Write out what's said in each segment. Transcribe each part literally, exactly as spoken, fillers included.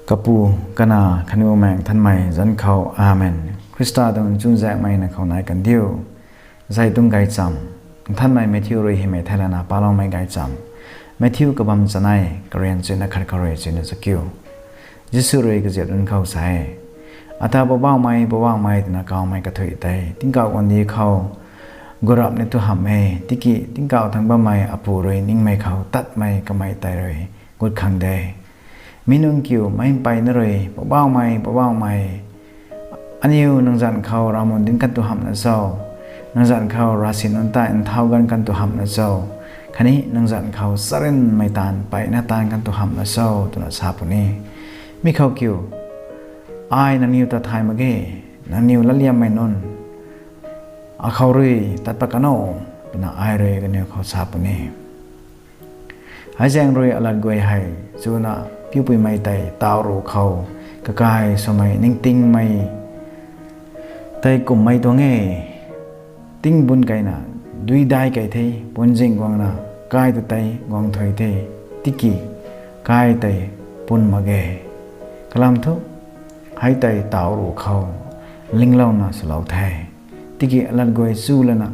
Kapu, Kanac khatni Bumaengh Nthanmei zanc khou, Amen. Khrista tuang chuzaenghmei nang khou nai kan diu. Zay tuang gaychamv. Nthanmei Matthew rui hymei theilayna paloumei gaychamv. Matthew kabam chanei, karian chuina khat khou rui chuina chakiu. Jisu rui kaziap nunc khou sa e, Ata Poubauhmei, Poubauhmei twna kawmei kathuic tei tingkauh guangcdic khou gurap ni tu hamh e, tiki tingkauh thangc bammei Apu rui ningmei khou tatmei kamei tei rui gut khang de. Mi nunc kiu meic mpeyna rui, Poubauhmei, Poubauhmei, aniu nang zanc khou ravmun dinc kan tu hamhna cho? Nang zanc khou ravsic nunc ta nthau ganv kan tu hamhna cho? Khatni nang zanc khou charynmei taanv mpeyna taanv kan tu hamhna cho? Twna sa puni. Mi khou kiu, Ai nangniw ta thay mak ge, nangniw latliammei nunc, akhou rui tat pat kan o, twna ai rui kaniw khou sa puni. Hei zaeng rui alat guay hei chuna piupuimei tei taw ruh khou kakai swmei ningtingmei tei kumhmei tuang e. Tingbun keyna duidai key the, punzing guangna kai ta tei guang thuy the, tiki kai tei pun mak ge. Kalam thu, hei tei taw ruh khou linglouna swlou the. Tiki alat guay chu lana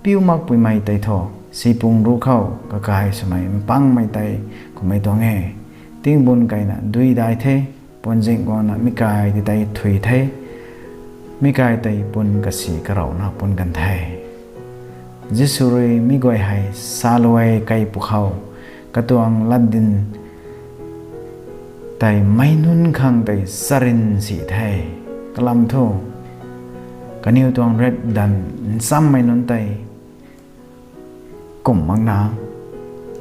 piu makpuimei tei thu, sipung ruh khou kakai swmei mpangmei tei kumhmei tuang e. Tingbun keyna duidai the, punzing guangna mi kai ti tei thuy the, mi kai tei pun kasi karouna pun kan the. Jisu rui mi guay hei saluai kei pwkhou, katuang latdyn tei meic nunc khang tei charyn si the. Kalam thu, kaniw tuang riakdanv nchammei nunc tei kumh makna,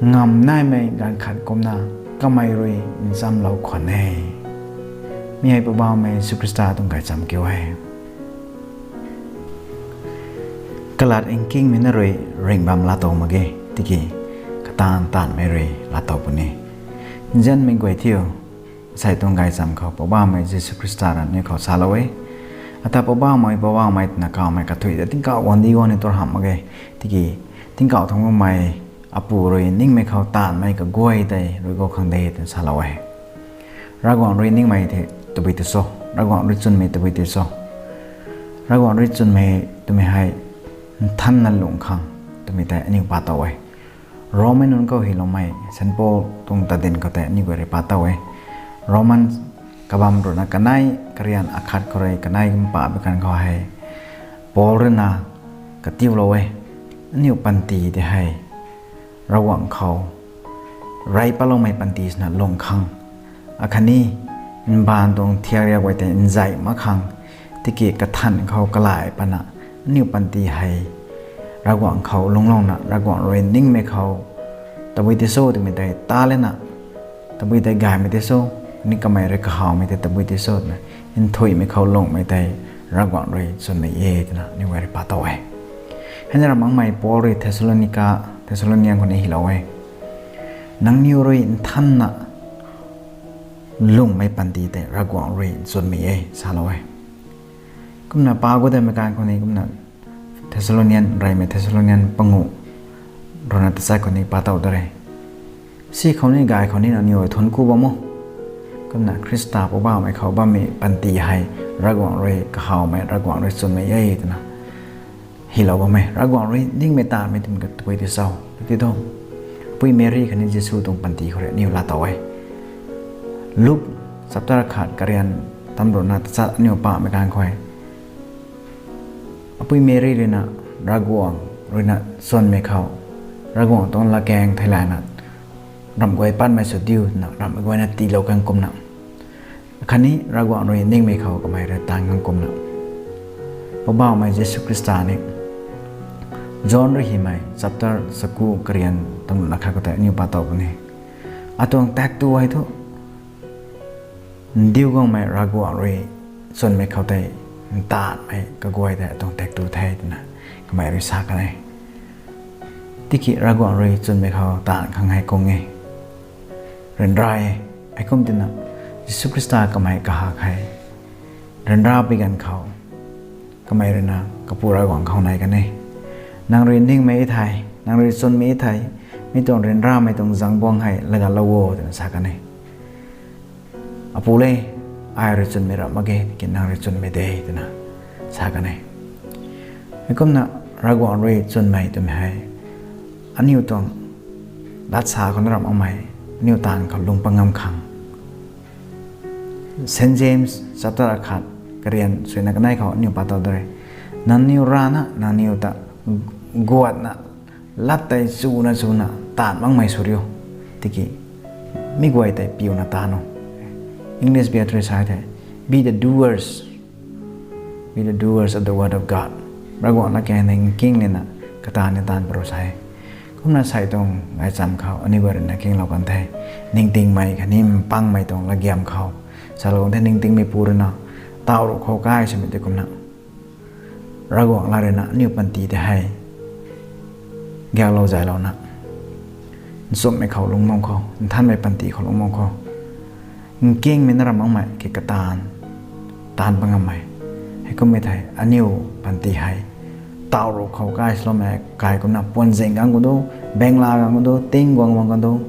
ngam naimei ganv khat kumna kamei rui nchamlou khwan e. Mi hei Poubauhmei Jisu Khrista tuang gaychamv kiu e. Kalat nkingmei na rui ringh bam laatow mak ge, tiki kataanv taanvmei rui laatow puni. Nzianmei guay thiu, asei tuang gaychamv khou Poubauhmei Jisu Khrista rui aniu khou salou e, Ata Poubauhmei, Poubauhmei twna kawmei kathuic ta tingkauh guangcdic guang ni tu hamh mak ge, tiki tingkauh thangc bammei Apu rui ningmei khou taanvmei kaguay tei rui gou khang de, twna salou e. Ravguangc rui ningmei tei tabui tei cho? Ravguangc rui chwnmei tabui tei cho? Ravguangc rui chwnmei twmei hei nthanna lungh khang twmei tei aniu pa tow e. Rommei nunc khou hyloumei Saint Paul tuang tadin khou tei aniu guay rui pa tow e. Roman kabam ruhna kanei, karian akhat khou rui kanei kum pa bi kan khou hei Paul ruina katiulou e. Aniu panty tei hei Ravguangc khou rey patloumei panty swna lung khang, akhatni mbaanv tuang thiak riak guay tei nzei mak khang, tiki kathanc khou kalay pana aniu panty hei Ravguangc khou lungclouna Ravguangc rui ningmei khou tabui tei cho twmei tei ta lana, tabui tei gaymei tei cho, ni kamei rui kahawmei tei tabui tei cho twna nthuihmei khou lungmei tei Ravguangc rui chwnmei e twna aniu guay rui pa tow e. Heina ram makmei Paul rui Thessalonica, Thessalonian khou ni hylou e. Nangniw rui nthanna lungmei panty tei Ravguangc rui chwnmei e salou e. Kumna pa gu daimei kan khou ni kumna Thessalonian, reymei Thessalonian pangu ruhna tachat khou ni pa tow da re. Si khou ni gay khou ni nangniw thuanc ku bam o. Kumna Khrista Poubauhmei khou bammei panty hei Ravguangc rui kahawmei, Ravguangc rui chwnmei e twna hylou bam e. Ravguangc rui ningmei taanvmei twmei tabui tei cho? Tiki thu, Pui Mary khatni Jisu tuang panty khou rui aniu laatow e. Luke chapter khat karian tamruhna tachat aniu pamei kan khou e, Apui Mary ruina Ravguangc ruina chwnmei khou, Ravguangc tuang latkaeng theilayna ramh guay patmei sw diu twna ramh guayna tiilou khang kumna, khatni Ravguangc rui ningmei khou kamei rui taanv khang kumna, Poubauhmei Jisu Khrista ni John rui hymei chapter chaku karian tamruhna khat khou tei aniu pa tow puni. Atuang taktu hei thu ndiu guangmei Ravguangc rui chwnmei khou tei ntaanvmei kaguay tei atuang taktu the twna kamei rui sa kan e. Tiki Ravguangc rui chwnmei khou taanv khang hei kung e, ryanra e. Heikum twna Jisu Khrista kamei kahak hei ryanra pi ganv khou kamei ruina Kapu Ravguangc khou nai kan e. Nang rui ningmei thei, nang rui chwnmei thei, mi tuang ryanramei tuang zaengbuang hei lagatlou o twna sa kan e. Apu le, ai rui chwnmei ramh mak ge, tiki nang rui chwnmei de, twna sa kan e. Heikumna Ravguangc rui chwnmei twmei hei aniu tuang lat sa khou na ramh makmei, aniu taanv khou lung pat ngam khang Saint James chapter akhat, karian suina kanei khou aniu pat tau de. Nangniw rana nangniw ta guatna, lat tei chuna chuna taanv makmei sw riu, tiki mi guay tei piuna taanv o. English Beatrice sa the, be the doers, be the doers of the word of God. Ravguangc lat khe ningkingna kataanv ni taanv paro sa e. Kumna sei tuang gaychamv khou aniu guay ruina kinglou kan the. Ningtingmei khatni mpangmei tuang latgiam khou salou kan the, ningtingmei pu ruina taw ruh khou kai swmei tei kumna Ravguangc lat ruina aniu panty tei hei gaeklou zaylouna, nchumhmei khou lungc bam khou, nthanmei panty khou lungc bam khou, ningkingmei na ramh makmei ki kataanv, taanv pat ngammei. Heikummei thei aniu panty hei taw ruh khou kai swloumei kai kumna puanzing gang khou du, bengla gang khou du, ting guang bam khou du,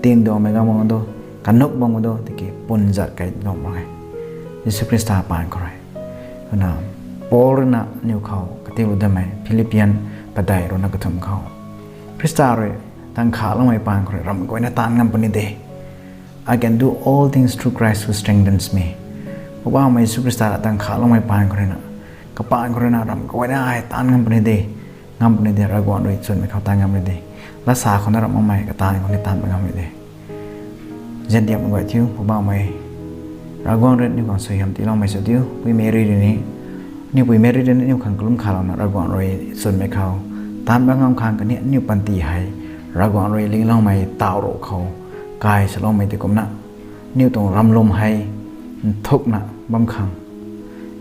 tinduangmei gang bam khou du, kanuk bam khou du, tiki puanzat kai nuh mak e. Jisu Khrista paan khou rui, kumna Paul ruina aniu khou katilou damei Philippian padeih ruina kathumh khou, Khrista rui tang khaloumei paan khou rui ramh guayna taanv ngam puni de. I can do all things through Christ who strengthens me. Poubauhmei Jisu Khrista tang khaloumei paan khou ruina, kapaan khou ruina ramh guayna ai taanv ngam puni de. Ngam puni de, Ravguangc rui chwnmei khou taanv ngam puni de. Lat sa khou na ramh makmei kataanv khou ni taanv pat ngam puni de. Ziandiam guay thiu, Poubauhmei Ravguangc rui aniu khang suaihiam tiiloumei sw diu. Pui Meri rui ni, aniu pui Meri rui ni aniu khang kalum khalouna Ravguangc rui chwnmei khou taanv pat ngam khang khatni aniu panty hei Ravguangc rui lingloumei taw ruh khou kai swloumei tei kumna aniu tuang ramlum hei nthukna bam khang,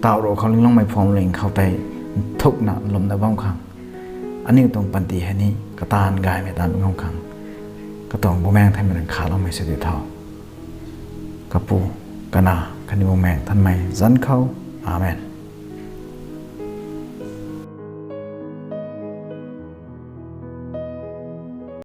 taw ruh khou lingloumei phuamling khou tei nthukna lwmna bam khang, aniu tuang panty hei ni kataanv gaymei taanv ngam khang, katuang Bumaengh Nthanmei rui khatloumei sw diu tho. Kapu, Kanac khatni Bumaengh Nthanmei zanc khou. Amen.